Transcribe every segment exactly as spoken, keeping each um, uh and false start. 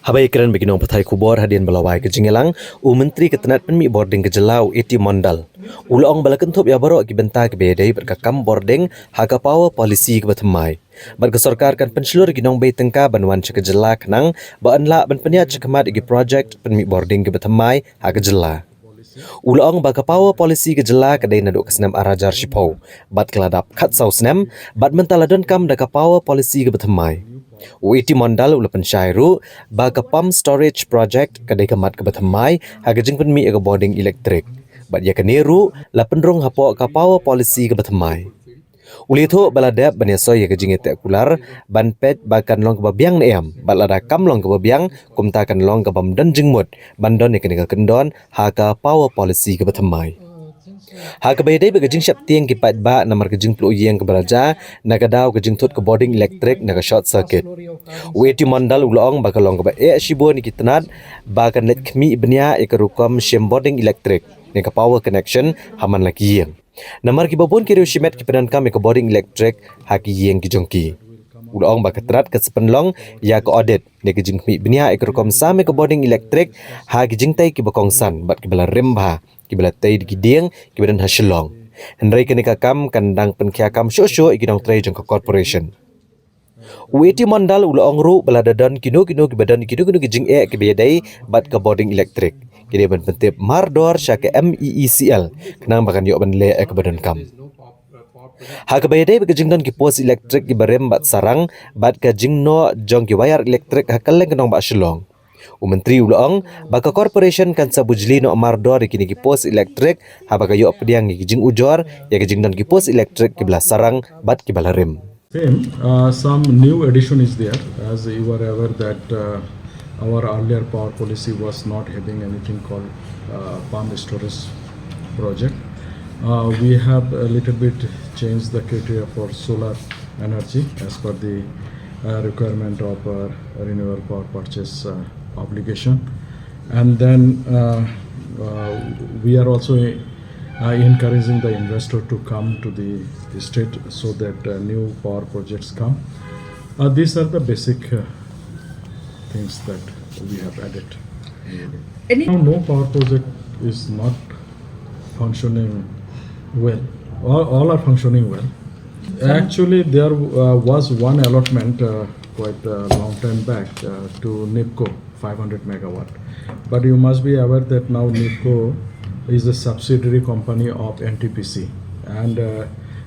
Haba ïakren bad ki nongpathai khubor hadien ba la wai ka jingïalang, u Myntri ka tnat pynmih bording ka jylla, u A T Mondal, u la ong ba la kynthup ïa baroh ki bynta kiba ïadei bad ka kam bording ha ka Power Policy kaba thymmai. Bad ka sorkar kan pynshlur ïa ki nongbei tyngka ban wan sha ka jylla khnang ba yn lah ban pynïaid shakhmat ïa ki projek pynmih bording kiba thymmai ha ka jylla. U la ong ba ka Power Policy ka jylla ka dei naduh ka snem ar hajar shiphew bad ka la dap khatsaw snem, bad mynta la donkam da ka Power Policy kaba thymmai. U A T Mondal u la pynshai ruh ba ka Pump Storage Project ka dei ka mat kaba thymmai ha ka jingpynmih ïa ka bording elektrik, bad ïa kane ruh la pynrung hapoh ka Power Policy kaba thymmai. U la ïathuh ba la dep ban ïasoi ïa ka jingïateh kular ban peit ba kan long kaba biang ne em, bad lada kam long kaba biang, kumta kan long kabym don jingmut ban don ïa kane ka kyndon ha ka Power Policy kaba thymmai. Ha kaba ïadei bad ka jingsheptieng ki paidbah namar ka jingpluh ïing kaba la jia na ka daw ka jingthut ka bording elektrik na ka short circuit, u A T Mondal u la ong ba ka long kaba eh shibun ïa ki tnat ba kan leit khmih bniah ïa ka rukom shim bording elektrik ne ka power connection ha man la ki ïing. Namar kiba bun ki riewshimet ki pyndonkam ïa ka bording elektrik ha ki ïing ki jong ki. U la ong ba ka tnat kan sa pynlong ïa ka audit ne ka jingkhmih bniah ïa ka rukom sam ïa ka bording elektrik ha ki jingtei kiba kongsan bad kiba la rim bha, kiba la tei da ki dieng kiba don ha Shillong. Hynrei kane ka kam kan dang pynkhia kam shuh shuh ïa ki nongtrei jong ka corporation. U A T Mondal u la ong ruh ba lada don kino kino kiba don kino kino ki jingeh kiba ïadei bad ka bording elektrik, ki dei ban pyntip mardor sha ka M E E C L khnang ba kan ïoh ban leh ïa kaba donkam. Ha kaba ïadei bad ka jingdon ki post elektrik kiba rim bad sarang bad ka jingnoh jong ki wire elektrik ha kylleng ka nongbah Shillong, u Myntri u la ong ba ka corporation kan sa bujli noh mardor ïa kine ki post elektrik haba ka ïoh pdiang ïa ki jingujor ïa ka jingdon ki post elektrik kiba la sarang bad kiba la rim. Same, uh, some new addition is there. As you are aware that, uh, our earlier power policy was not having anything called, uh, pump storage project. Uh, we have a little bit changed the criteria for solar energy as per the, uh, requirement of, uh, renewable power purchase, uh, obligation. And then, uh, uh, we are also, uh, encouraging the investor to come to the state so that, uh, new power projects come. Uh, these are the basic, uh, things that we have added. Any Now, no power project is not functioning well. All, all are functioning well. Actually, there, uh, was one allotment, uh, quite a long time back, uh, to NEEPCO, five hundred megawatt. But you must be aware that now NEEPCO is a subsidiary company of N T P C, and, uh,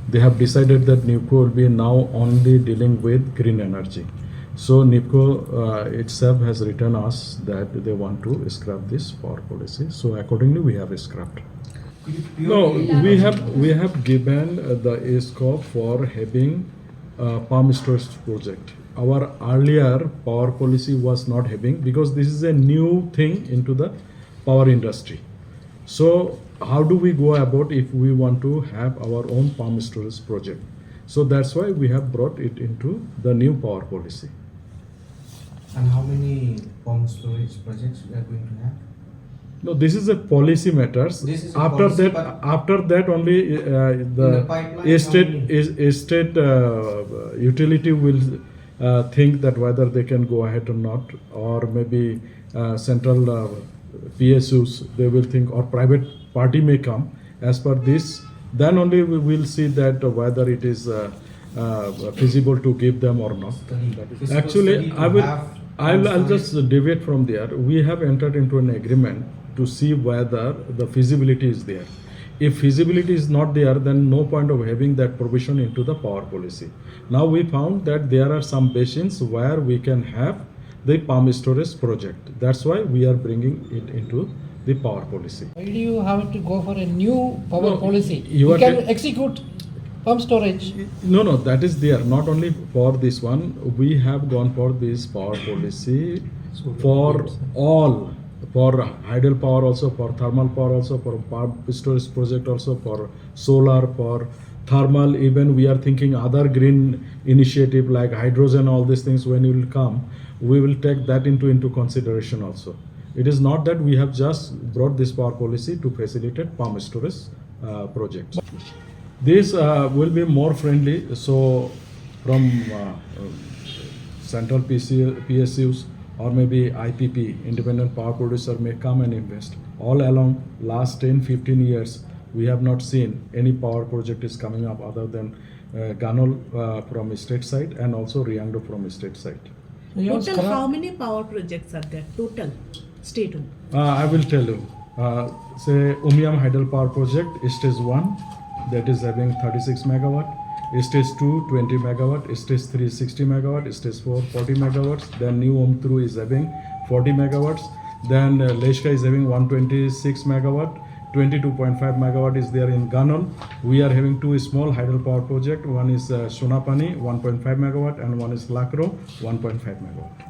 they have decided that NEEPCO will be now only dealing with green energy. So NEEPCO, uh, itself has written us that they want to scrap this power policy. So accordingly, we have scrapped. No, we have, we have given, uh, the scope for having, uh, pump storage project. Our earlier power policy was not having, because this is a new thing into the power industry. So how do we go about if we want to have our own pump storage project? So that's why we have brought it into the new power policy. And how many pump storage projects we are going to have? No, this is a policy matters. This is a After policy, that, but after that only, uh, the the pipeline, how state many? Is, is state, uh, utility will, uh, think that whether they can go ahead or not, or maybe, uh, central, uh, P S Us, they will think, or private party may come. As per this, then only we will see that whether it is, uh, uh, feasible to give them or not. Study. That is Physical actually, study to I will, have I'll, I'll pump just deviate from there. We have entered into an agreement to see whether the feasibility is there. If feasibility is not there, then no point of having that provision into the power policy. Now we found that there are some basins where we can have the pump storage project. That's why we are bringing it into the power policy. Why do you have to go for a new power No, policy? You You are can ta- execute pump storage. No, no, that is there. Not only for this one, we have gone for this power policy for all, for hydel power also, for thermal power also, for pump storage project also, for solar, for thermal, even we are thinking other green initiative like hydrogen, all these things, when it will come, we will take that into, into consideration also. It is not that we have just brought this power policy to facilitate pump storage, uh, projects. This, uh, will be more friendly. So from, uh, central P C, P S Us, or maybe I P P, independent power producer, may come and invest. All along last ten, fifteen years, we have not seen any power project is coming up other than uh, Ganol uh, from state side and also Riangdo from state side. Total, how many power projects are there? Total, state. Uh, I will tell you. Uh, say Umiam Hydel Power Project, stage one, that is having thirty-six megawatt, stage two, twenty megawatt, stage three, sixty megawatt, stage four, forty megawatts, then New Umtru is having forty megawatts, then uh, Leshka is having one twenty-six megawatt, twenty-two point five megawatt is there in Ganol. We are having two small hydel power project. One is uh, Sonapani, one point five megawatt, and one is Lakro, one point five megawatt.